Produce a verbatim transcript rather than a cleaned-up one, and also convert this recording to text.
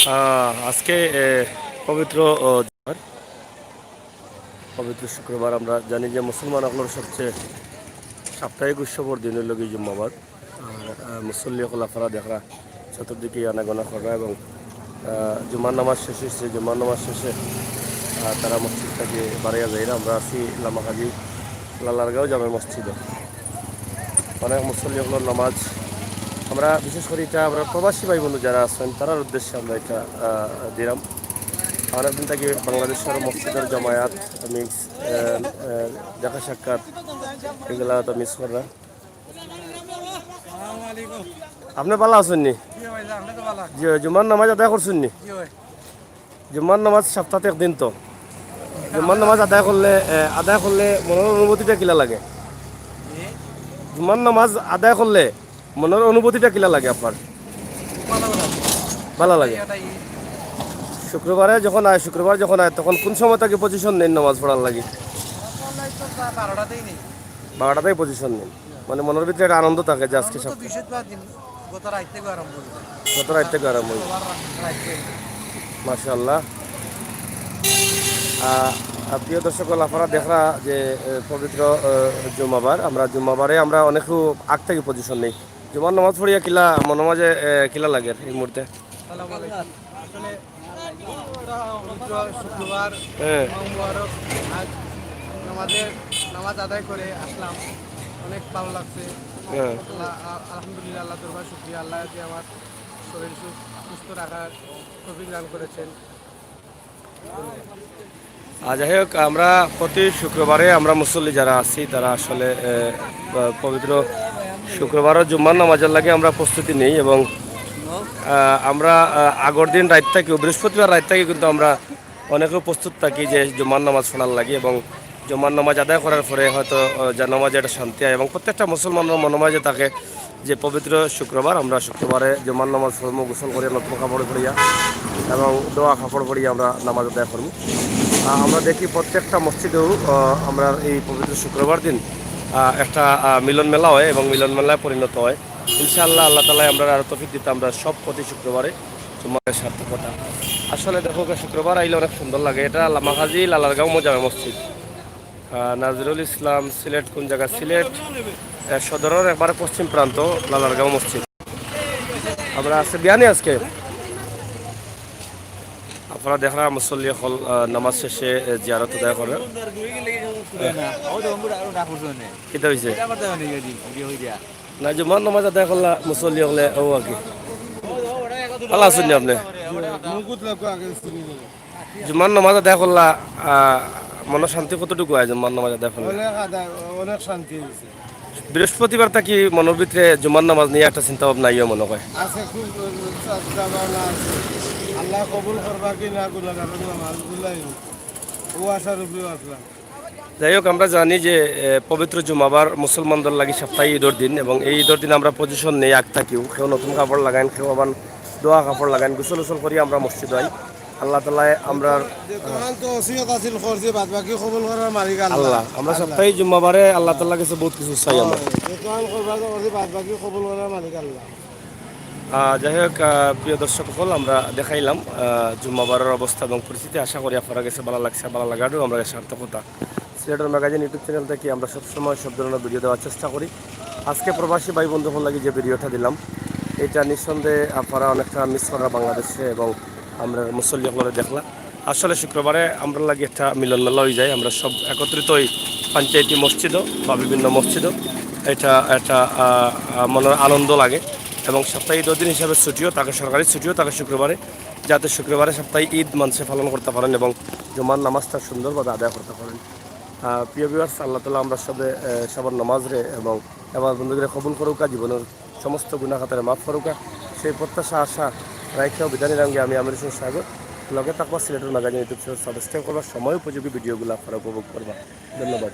আহ, আজকে, এ, পবিত্র, ও, পবিত্র শুক্রবার। আমরা জানি যে মুসলমান অকলর সবচেয়ে সাপ্তাহিক উৎসবর দিন অইলো গি জুম্মাবার। আর, আহ, মুসল্লি অকল আপনারা দেখরা চতুর্দিকে আনাগোনা কররা এবং, আহ, জুম্মার নামাজ শেষ অইছে। জুম্মার নামাজ শেষে, আহ, তারা মসজিদ থাকি বারইয়া যাইরা। আমরা আছি লামাকাজি লালারগাঁও জামে মসজিদো। অনেক মুসল্লি অকলর নামাজ। আমরা বিশেষ করি ইটা আমরা প্রবাসী ভাই বন্ধু যারা আছইন, তারার উদ্দেশ্যে আমরা ইটা, আহ, দিরাম। অনেকদিন থাকি বাংলাদেশর মসজিদর জামায়াত, মিক্স, আহ, আহ, দেখা সাক্ষাৎ, এগুলা তো মিস কররা। আপনে ভালা আছইন নি? জি ভাই, আপনি তো ভালা। জি, জুমার নামাজ আদায় করছইন নি? জি ভাই। জুমার নামাজ সাপ্তাত একদিন তো। জুমার নামাজ আদায় করলে, এ, আদায় করলে মনর অনুভূতিটা কিলা লাগে? জি। জুমার নামাজ আদায় করলে মনর অনুভূতিটা কিলা লাগে আপনার? ভালা লাগে। ভালা লাগে। এটাই। শুক্রবারে যখন আয়, শুক্রবার যখন আয়, তখন কোন সময় থাকি পজিশন নেইন নামাজ পড়ার লাগি? বারোটাতেই নেই। বারোটাতেই পজিশন নেইন, মানে মনর ভিতরে একটা আনন্দ থাকে যে আজকে আমরা তো সপ্তাহ। বৃহস্পতিবার দিন, গত রাত থেকে আরম্ভ হইল। গত রাত থেকে আরম্ভ হইল। আবার রাত থেকে। মাশাআল্লাহ। আহ, আহ, প্রিয় দর্শক, আপনারা দেখরা যে, এ, পবিত্র, এ, জুম্মাবার, আমরা জুম্মাবারে আমরা অনেকেও আগ থেকে পজিশন নেই। জুমার নামাজ পড়িয়া কিলা মনর মাঝে, এ, কিলা লাগে এই মুহূর্তে? আসসালামু আলাইকুম। আসলে পবিত্র শুক্রবার, হ্যাঁ। জুমা মুবারক, আজ নামাজের, নামাজ আদায় করে আসলাম, অনেক ভালো লাগছে। হ্যাঁ। আল্লাহ, আ-, আলহামদুলিল্লাহ, আল্লাহ দরবার শুকরিয়া, আল্লাহ যে আমার শরীর সু-, সুস্থ রাখার তৌফিক দান করেছেন। আর যাই হোক, আমরা প্রতি শুক্রবারে আমরা মুসল্লি যারা আছি, তারা আসলে, এ, প-, পবিত্র শুক্রবারও জুম্মার নামাজের লাগি আমরা প্রস্তুতি নেই এবং, আহ, আমরা, আহ, আগর দিন রাত থাকি, বৃহস্পতিবার রাত থাকি কিন্তু আমরা অনেকে প্রস্তুত থাকি যে জুম্মার নামাজ পড়ার লাগি এবং জুম্মার নামাজ আদায় করার পরে হয়তো, আহ, জানাজা একটা শান্তি হয় এবং প্রত্যেকটা মুসলমানর মনে হয় যে তাকে যে পবিত্র শুক্রবার, আমরা শুক্রবারে জুমার নামাজ পড়মু, গোসল করিয়া, নতুন কাপড় পরিয়া এবং ধোয়া কাপড় পরিয়া আমরা নামাজ আদায় করমু। আহ, আমরা দেখি প্রত্যেকটা মসজিদেও, আহ, আমরা এই পবিত্র শুক্রবার দিন, আহ, একটা, আহ, মিলন মেলা হয় এবং মিলন মেলায় পরিণত হয়। ইনশাআল্লাহ, আল্লাহ তাআলায় আমরা আরো তৌফিক দিতে আমরা সব প্রতি শুক্রবারে জুমার সার্থকতা। আসলে দেখো, শুক্রবার আইলে অনেক সুন্দর লাগে। এটা লামাকাজি লালারগাঁও জামে মসজিদ। আহ, নাজিরুল ইসলাম, সিলেট কোন জায়গা? সিলেট, আহ, সদরের একবারে পশ্চিম প্রান্ত, লালারগাঁও মসজিদ। আমরা আছি বিয়ানি আজকে। আপনারা দেখরা মুসল্লি অকল, আহ, নামাজ শেষে, আহ, জিয়ারত আদায় করে। কিতা হইছে? না, জুমার নামাজ আদায় করলা মুসল্লি অকলে, ও আর কি। ভালা আছইন নি আপনে? জুমার নামাজ আদায় করলা, আহ, মনর শান্তি কতটুকু হয় জুমার নামাজ আদায় করলে? অনেক আদায়, অনেক শান্তি হইছে। বৃহস্পতিবার থাকি মনর ভিতরে জুমার নামাজ নিয়া একটা চিন্তা ভাবনা আইও মনে হয়। আছে, খুব চিন্তা ভাবনা আছে। আল্লায় কবুল করবা কি না গুনাহগারর নামাজগুলাই, ও আশার উপরেও আসলাম। যাই হোক, আমরা জানি যে, এ, পবিত্র জুমাবার মুসলমানদের লাগি সাপ্তাহিক ঈদর দিন এবং এই ঈদর দিন আমরা পজিশন নেই আগ থাকিও। কেউ নতুন কাপড় লাগাইন, কেউ আবার ধোয়া কাপড় লাগাইন, গোসল উসল করি আমরা মসজিদ আই। আল্লাহ তাআলায় আমরা যে কোরআন তো ওসিয়ত আছিল করছে, বাদ বাকি কবুল করার মালিক আল্লাহ। আল্লাহ, আমরা আল্লাহ। সাপ্তাহিক জুম্মাবারে আল্লাহ তাআলার কাছে বহুত কিছু চাই আমরা। যে কোরআন করবা তো করছে, বাদ বাকি কবুল করার মালিক আল্লাহ। আহ, যাই হোক, আহ, প্রিয় দর্শক অকল, আমরা দেখাইলাম, আহ, জুম্মাবারর অবস্থা এবং পরিস্থিতি। আশা করি আপনারা গেছে ভালা লাগছে, ভালা লাগারও আমরা সার্থকতা। সিলেটের ম্যাগাজিন YouTube চ্যানেল থাকি আমরা সবসময় সব ধরনের ভিডিও দেওয়ার চেষ্টা করি। আজকে প্রবাসী ভাই বন্ধু অকলর লাগি যে ভিডিওটা দিলাম, এটা নিঃসন্দেহে আপনারা অনেকটা মিস করা বাংলাদেশে এবং আমরা মুসল্লি অকলরে দেখলা। আসলে শুক্রবারে আমরার লাগি একটা মিলন মেলা হয়ে যায়, আমরা সব একত্রিত হই পঞ্চায়েতি মসজিদও বা বিভিন্ন মসজিদও। এটা একটা, আহ, আহ, মনের আনন্দ লাগে এবং সাপ্তাহিক ঈদর দিন হিসাবে ছুটিও থাকে, সরকারি ছুটিও থাকে শুক্রবারে, যাতে শুক্রবারে সাপ্তাহিক ঈদ মানুষে পালন করতে পারেন এবং জুমার নামাজটা সুন্দরভাবে আদায় করতে পারেন। আহ, প্রিয় ভিউয়ার্স, আল্লাহ তাআলা আমরা সবে, আহ, সবার নামাজরে এবং এবার বন্ধুদের কবুল করুকা, জীবনের সমস্ত গুনাহ খাতারে মাফ করুকা, সেই প্রত্যাশা আশা রাখিয়া বিদায় নিলাম গিয়া আমি আমির হোসেন সাগর। লগে থাকবা সিলেটের ম্যাগাজিন YouTube চ্যানেল সাবস্ক্রাইব করবা, সময় উপযোগী ভিডিওগুলো আপনারা উপভোগ করবা। ধন্যবাদ।